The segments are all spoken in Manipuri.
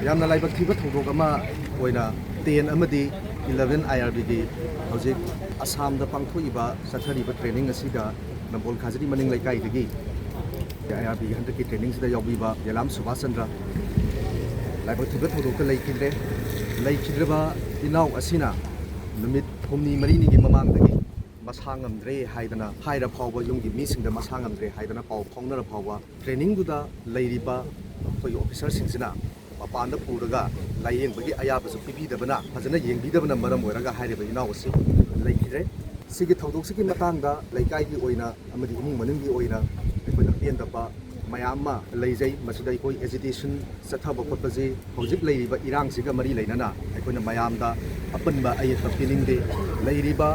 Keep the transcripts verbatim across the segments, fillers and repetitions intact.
ꯌꯥꯝꯅ ꯂꯥꯏꯕꯛ ꯊꯤꯕ ꯊꯧꯗꯣꯛ ꯑꯃ ꯑꯣꯏꯅ ꯇꯦꯟ ꯑꯃꯗꯤ ꯏꯂꯚꯦꯟ ꯑꯥꯏ ꯑꯥꯔ ꯕꯤꯒꯤ ꯍꯧꯖꯤꯛ ꯑꯁꯥꯝꯗ ꯄꯥꯡꯊꯣꯛꯏꯕ ꯆꯠꯊꯔꯤꯕ ꯇ꯭ꯔꯦꯅꯤꯡ ꯑꯁꯤꯗ ꯅꯝꯕꯣꯜ ꯈꯥꯖꯤꯔꯤ ꯃꯅꯤꯡ ꯂꯩꯀꯥꯏꯗꯒꯤ ꯑꯥꯏ ꯑꯥꯔ ꯕꯤꯒꯤ ꯍꯟꯗꯛꯀꯤ ꯇ꯭ꯔꯦꯅꯤꯡꯁꯤꯗ ꯌꯥꯎꯕꯤꯕ ꯌꯦꯂꯥꯝ ꯁꯨꯕꯥꯁ ꯆꯟꯗ꯭ꯔ ꯂꯥꯏꯕꯛ ꯊꯤꯕ ꯊꯧꯗꯣꯛꯇ ꯂꯩꯈꯤꯗ꯭ꯔꯦ꯫ ꯂꯩꯈꯤꯗ꯭ꯔꯕ ꯏꯅꯥꯎ ꯑꯁꯤꯅ ꯅꯨꯃꯤꯠ ꯍꯨꯝꯅꯤ ꯃꯔꯤꯅꯤꯒꯤ ꯃꯃꯥꯡꯗꯒꯤ ꯃꯁꯥ ꯉꯝꯗ꯭ꯔꯦ ꯍꯥꯏꯗꯅ ꯍꯥꯏꯔ ꯐꯥꯎꯕ, ꯌꯨꯝꯒꯤ ꯃꯤꯁꯤꯡꯗ ꯃꯁꯥ ꯉꯝꯗ꯭ꯔꯦ ꯍꯥꯏꯗꯅ ꯄꯥꯎ ꯐꯥꯎꯅꯔ ꯐꯥꯎꯕ, ꯇ꯭ꯔꯦꯅꯤꯡꯗꯨꯗ ꯂꯩꯔꯤꯕ ꯑꯩꯈꯣꯏꯒꯤ ꯑꯣꯐꯤꯁꯔꯁꯤꯡꯁꯤꯅ ꯃꯄꯥꯟꯗ ꯄꯨꯔꯒ ꯂꯥꯏꯌꯦꯡꯕꯒꯤ ꯑꯌꯥꯕꯁꯨ ꯄꯤꯕꯤꯗꯕꯅ, ꯐꯖꯅ ꯌꯦꯡꯕꯤꯗꯕꯅ ꯃꯔꯝ ꯑꯣꯏꯔꯒ ꯍꯥꯏꯔꯤꯕ ꯏꯅꯥꯎ ꯑꯁꯤ ꯂꯩꯈꯤꯗ꯭ꯔꯦ꯫ ꯁꯤꯒꯤ ꯊꯧꯗꯣꯛꯁꯤꯒꯤ ꯃꯇꯥꯡꯗ ꯂꯩꯀꯥꯏꯒꯤ ꯑꯣꯏꯅ ꯑꯃꯗꯤ ꯏꯃꯨꯡ ꯃꯅꯨꯡꯒꯤ ꯑꯣꯏꯅ ꯑꯩꯈꯣꯏꯅ ꯄꯦꯟꯗꯕ ꯃꯌꯥꯝ ꯑꯃ ꯂꯩꯖꯩ꯫ ꯃꯁꯤꯗ ꯑꯩꯈꯣꯏ ꯑꯦꯖꯤꯇꯦꯁꯟ ꯆꯠꯊꯕ ꯈꯣꯠꯄꯁꯤ ꯍꯧꯖꯤꯛ ꯂꯩꯔꯤꯕ ꯏꯔꯥꯡꯁꯤꯒ ꯃꯔꯤ ꯂꯩꯅꯅ ꯑꯩꯈꯣꯏꯅ ꯃꯌꯥꯝꯗ ꯑꯄꯟꯕ ꯑꯌꯦꯠꯄ ꯄꯤꯅꯤꯡꯗꯦ꯫ ꯂꯩꯔꯤꯕ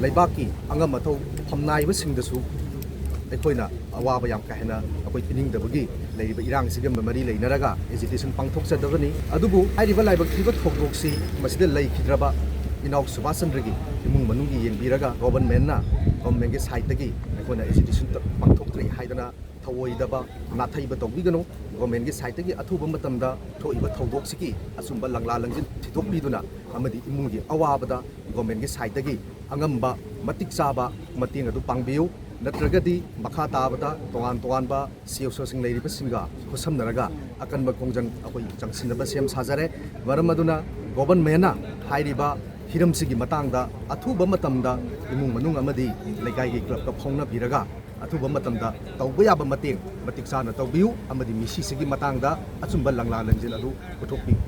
ꯂꯩꯕꯥꯛꯀꯤ ꯑꯉꯝ ꯑꯊꯧ ꯐꯝꯅꯥꯏꯕꯁꯤꯡꯗꯁꯨ ꯑꯩꯈꯣꯏꯅ ꯑꯋꯥꯕ ꯌꯥꯝ ꯀꯥ ꯍꯦꯟꯅ ꯑꯩꯈꯣꯏ ꯄꯤꯅꯤꯡꯗꯕꯒꯤ ꯂꯩꯔꯤꯕ ꯏꯔꯥꯡꯁꯤꯒ ꯃꯔꯤ ꯂꯩꯅꯔꯒ ꯑꯦꯖꯤꯇꯦꯁꯟ ꯄꯥꯡꯊꯣꯛꯆꯗꯕꯅꯤ꯫ ꯑꯗꯨꯕꯨ ꯍꯥꯏꯔꯤꯕ ꯂꯥꯏꯕꯛ ꯊꯤꯕ ꯊꯧꯗꯣꯛꯁꯤ ꯃꯁꯤꯗ ꯂꯩꯈꯤꯗ꯭ꯔꯕ ꯏꯅꯥꯎ ꯁꯨꯕꯥꯁ ꯆꯟꯗ꯭ꯔꯒꯤ ꯏꯃꯨꯡ ꯃꯅꯨꯡꯒꯤ ꯌꯦꯡꯕꯤꯔꯒ ꯒꯣꯚꯔꯟꯃꯦꯟꯅ, ꯒꯣꯚꯔꯟꯃꯦꯟꯒꯤ ꯁꯥꯏꯠꯇꯒꯤ ꯑꯩꯈꯣꯏꯅ ꯑꯦꯖꯤꯇꯦꯁꯟ ꯄꯥꯡꯊꯣꯛꯇ꯭ꯔꯦ ꯍꯥꯏꯗꯅ ꯊꯧꯑꯣꯏꯗꯕ ꯅꯥꯊꯩꯕ ꯇꯧꯕꯤꯒꯅꯨ꯫ ꯒꯣꯚꯔꯟꯃꯦꯟꯒꯤ ꯁꯥꯏꯠꯇꯒꯤ ꯑꯊꯨꯕ ꯃꯇꯝꯗ ꯊꯣꯛꯏꯕ ꯊꯧꯗꯣꯛꯁꯤꯒꯤ ꯑꯆꯨꯝꯕ ꯂꯪꯂꯥ ꯂꯪꯖꯤꯟ ꯊꯤꯗꯣꯛꯄꯤꯗꯨꯅ ꯑꯃꯗꯤ ꯏꯃꯨꯡꯒꯤ ꯑꯋꯥꯕꯗ ꯒꯣꯚꯔꯟꯃꯦꯟꯒꯤ ꯁꯥꯏꯠꯇꯒꯤ ꯑꯉꯝꯕ ꯃꯇꯤꯛ ꯆꯥꯕ ꯃꯇꯦꯡ ꯑꯗꯨ ꯄꯥꯡꯕꯤꯌꯨ꯫ ꯅꯠꯇ꯭ꯔꯒꯗꯤ ꯃꯈꯥ ꯇꯥꯕꯗ ꯇꯣꯉꯥꯟ ꯇꯣꯉꯥꯟꯕ ꯁꯤ ꯑꯣ ꯁꯤꯁꯤꯡ ꯂꯩꯔꯤꯕꯁꯤꯡꯒ ꯈꯨꯠꯁꯝꯅꯔꯒ ꯑꯀꯟꯕ ꯈꯣꯡꯖꯪ ꯑꯩꯈꯣꯏ ꯆꯪꯁꯤꯟꯅꯕ ꯁꯦꯝ ꯁꯥꯖꯔꯦ꯫ ꯃꯔꯝ ꯑꯗꯨꯅ ꯒꯣꯚꯔꯟꯃꯦꯟꯅ ꯍꯥꯏꯔꯤꯕ ꯍꯤꯔꯝꯁꯤꯒꯤ ꯃꯇꯥꯡꯗ ꯑꯊꯨꯕ ꯃꯇꯝꯗ ꯏꯃꯨꯡ ꯃꯅꯨꯡ ꯑꯃꯗꯤ ꯂꯩꯀꯥꯏꯒꯤ ꯀ꯭ꯂꯕꯀ ꯐꯥꯎꯅꯕꯤꯔꯒ ꯑꯊꯨꯕ ꯃꯇꯝꯗ ꯇꯧꯕ ꯌꯥꯕ ꯃꯇꯦꯡ ꯃꯇꯤꯛ ꯆꯥꯅ ꯇꯧꯕꯤꯌꯨ ꯑꯃꯗꯤ ꯃꯤꯁꯤꯁꯤꯒꯤ ꯃꯇꯥꯡꯗ ꯑꯆꯨꯝꯕ ꯂꯪꯂꯥ ꯂꯪꯖꯤꯟ ꯑꯗꯨ ꯄꯨꯊꯣꯛꯄꯤꯌꯨ꯫